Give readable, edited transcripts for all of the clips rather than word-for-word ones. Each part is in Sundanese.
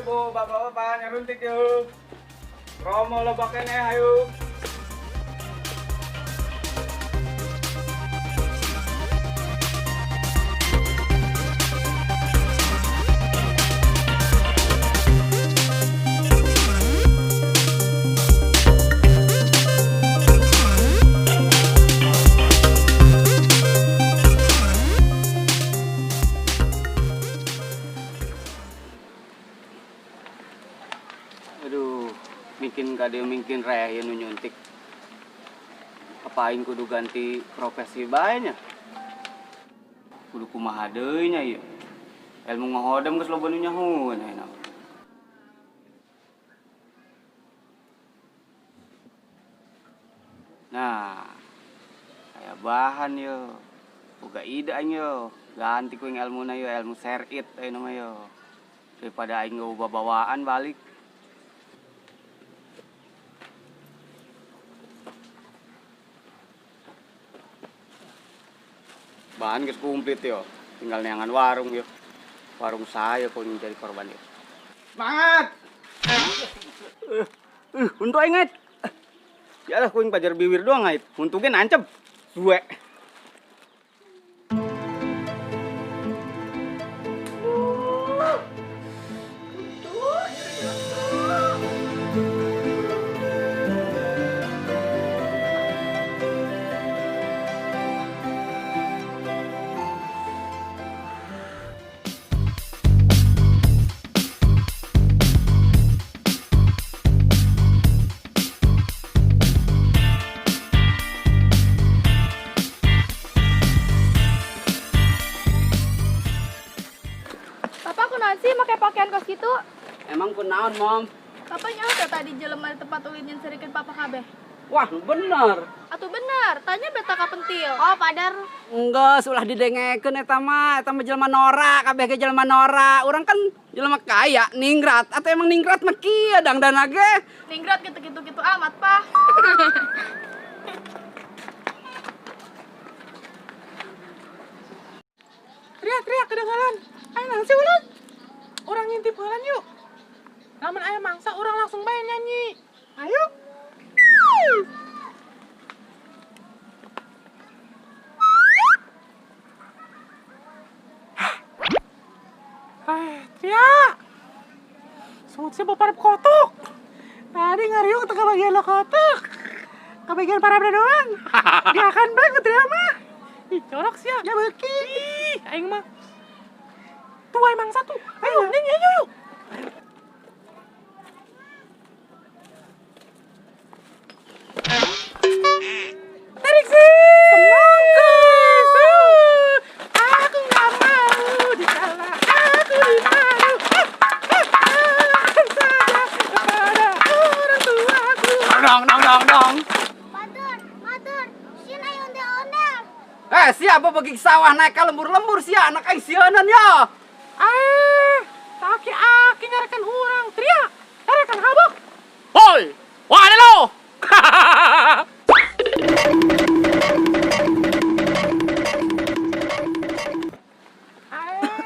Ibu-ibu, bapak-bapak nyaruntik yuk. Promo loba keneh ayo. Aduh, mungkin kade mungkin reh nu nyuntik. Apa aing kudu ganti profesi bae nya? Kudu kumaha deui nya ieu? Ilmu ngahodem geus loba nu nyahoeun ayeuna. Nah, aya bahan yo. Boga ide aing yo. Ganti ku ilmuna yo, ilmu share it ayeuna mah yo. Daripada aing ngubah bawaan balik. Bahan geus komplit yo, tinggal neangan warung yo. Warung saya kok jadi korban yo. Semangat! Untuk aing ngait. Ya lah kuing pajar biwir doang ngait. Untungnya nancep. Suwe. Papa kunaon sih make pakaian kos gitu? Emang kunaon, Mom? Papa nyaho tadi jelema di tempat ulin yang serikeun papa kabeh. Wah, bener. Atuh bener, tanya beta ka pentil. Oh, padar. Enggak, ulah didengekeun eta mah jelema norak, kabeh ge jelema norak. Urang kan jelema kaya, ningrat. Atau emang ningrat mah kieu dangdana ge? Ningrat gitu-gitu gitu amat, Pak. Teriak-teriak kedengaran. Ayo nang sih ulan. Orang ngintip heula yuk. Lamun aya mangsa urang langsung bae nyanyi. Ayo. Teriak. Sungut sih bapak kotok. Tadi ngariung teu kabagian lo kotok. Kabagian para doang. Dia akan banget teriak mah. Ih, corok sia. Ya beuki. Ih, aing mah. Tuh emang satu. Ayo, nyanyi ayo yuk. Tarik sih. Semangkis. Aku nggak mau dikalah. Aku dimalu. Akan saja kepada orang tuaku. Dong dong dong dong. Matur, matur. Sieun ayo ondel-ondel. Siapa bagi sawah naik ka lembur-lembur sia anak aing sieunan yo. Taki-aki ngarekan urang teriak. Tarekan habok. Hoi, wah ada lo.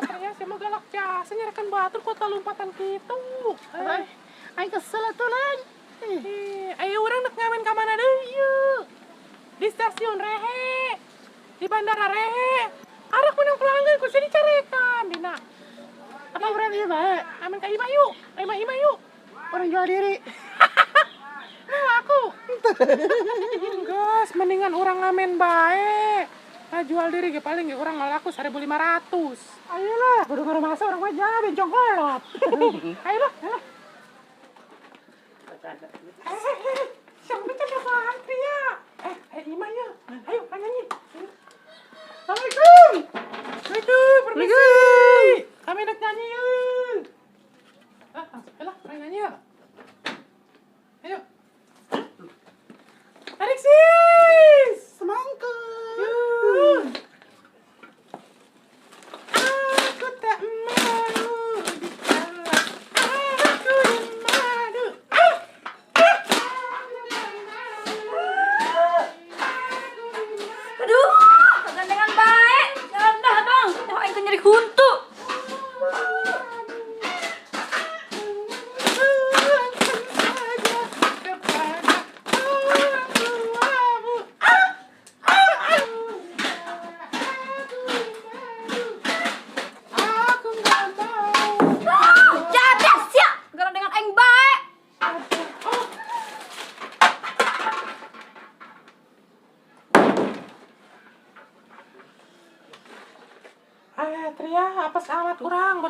Ternyata saya mau galak jasa nyarekan batur kota lompatan gitu. Aing kesel atuh lan. Ayo urang nek ngamen ka mana deui ieu? Di stasiun rehe, di bandara rehe. Arek menang pelanggan ku sini dicarekan dina. Apa urang ieu bae? Amen ka imah yuk. Imah imah yuk. Urang jual diri. Mau aku. Geus, mendingan urang ngamen bae. Nah, jual diri ge paling ge urang ngalaku 1.500. Ayolah, kudu ngarumasa urang mah jauh bencong kolot. Ayolah, ayolah. Siapa cakap apa ya? Imah ya. Ayo, nyanyi. Assalamualaikum. Assalamualaikum, permisi. Kami nak nyanyi yuk. Ah, langsung lah, orang nyanyi ya. Ayo. Tarik sis. Semangka. Yuk. Aku tak mau dikalah. Aku dimadu. Ah! Ah! Aduh, kegandengan bae. Jalan dah, Bang. Dah aing teh nyeri huntu.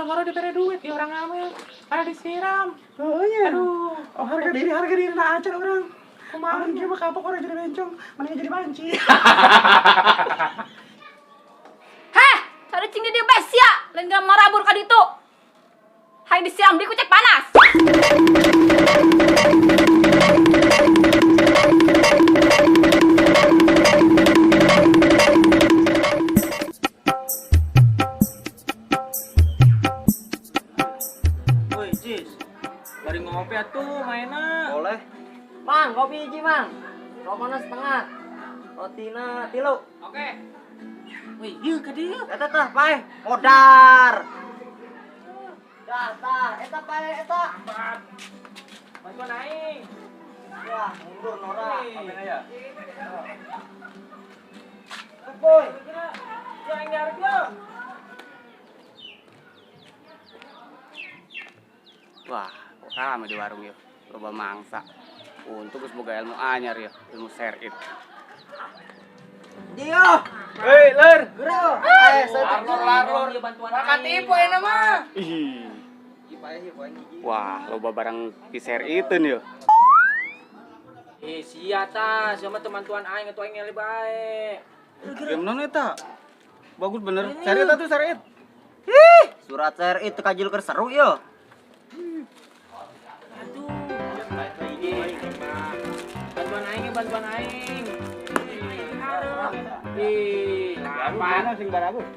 Boro-boro dibere duit di orang ngamil. Ada disiram. Oh iya. Aduh. Oh, harga diri na acan orang. Kumaha Orang kieu mah kapok orang jadi bencong, mending jadi banci. Heh, cari cing di dia bae sia, lain geura marabur ka ditu. Hayang disiram di kucek panas. Woi, Jis. Bari ngopi atuh mainna. Boleh. Mang, kopi hiji, Mang. Rokona setengah. Rotina tilu. Oke. Wih, ieu ka dieu. Eta tah, pae. Modar. Dah, tah, eta pae eta. Bantuan aing. Wah, mundur Nora. Amin aja. Boy. Ya aing ngarep yo. Wah, kok rame di warung yo. Loba mangsa. Untung geus boga ilmu anyar yo, ilmu serit. Dio. Hei, Lur. Geura. Eh, saya Larlor, larlor. Makan tipu enak mah. Ih. Wah, loba barang diseriteun yo. Eh, sia ta, sia mah teman tuan aing atuh aing ngele bae. Game non eta? Bagus bener. Serit atuh serit. Ih, surat share itu kajil keur seru yo. Aduh. Bantuan aing, bantuan aing. Ih, Mana sing baragus?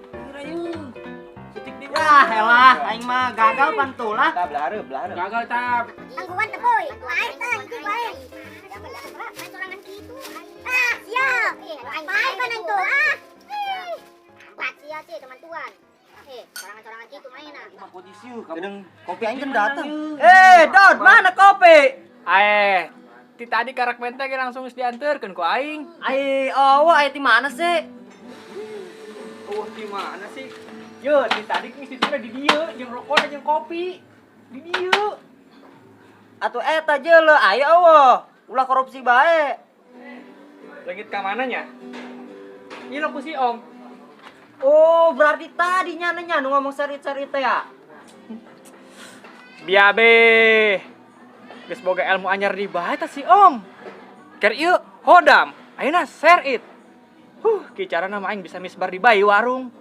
Wah, elah, aing mah gagal pantulah. Tah belah hareup, belah hareup. Gagal tap. Tangguhan teh boy. Aing tah hiji bae. Main sorangan kitu. Ah, siap. Bae kan itu ah. Bat sia sih teman tuan. Eh, sorangan-sorangan kitu main ah. Gedeng kopi aing kan datang. Eh, Dod, mana kopi? Aeh, ti tadi karak menteh ge langsung geus dianterkeun ku aing. Ai, oh, ai di mana sih? Oh, di mana sih? Yo, ti tadi geus dituna di dieu jeung rokok jeung kopi. Di dieu. Atuh eta jeuleuh, ayo eueuh. Ulah korupsi bae. Leungit ka mana nya? Ieu ku si Om. Oh, berarti tadi nyana nu ngomong serit-serit teh ya. Biabe. Geus boga ilmu anyar di bae tah si Om. Keur ieu hodam, ayeuna share it. Huh, ki carana mah aing bisa misbar di bae warung.